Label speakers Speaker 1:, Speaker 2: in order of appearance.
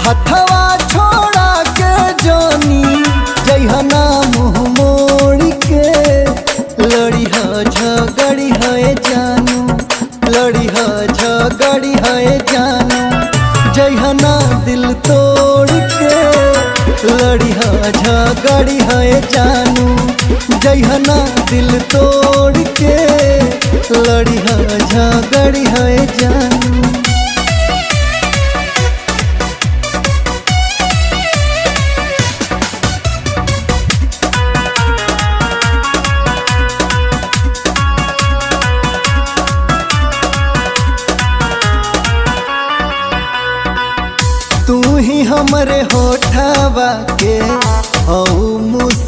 Speaker 1: हथवा छोड़ा के जानी जइहना मुँह मोड़ के। लड़ी ह झगड़ी है जानू, लड़ी ह झगड़ी है जानू, जइहना दिल तोड़ के। लड़ी ह झगड़ी है जानू, जइहना दिल तोड़ के। लड़ी ह झगड़ी है जानू। तू ही हमरे होठवा के हऊ मुस्कान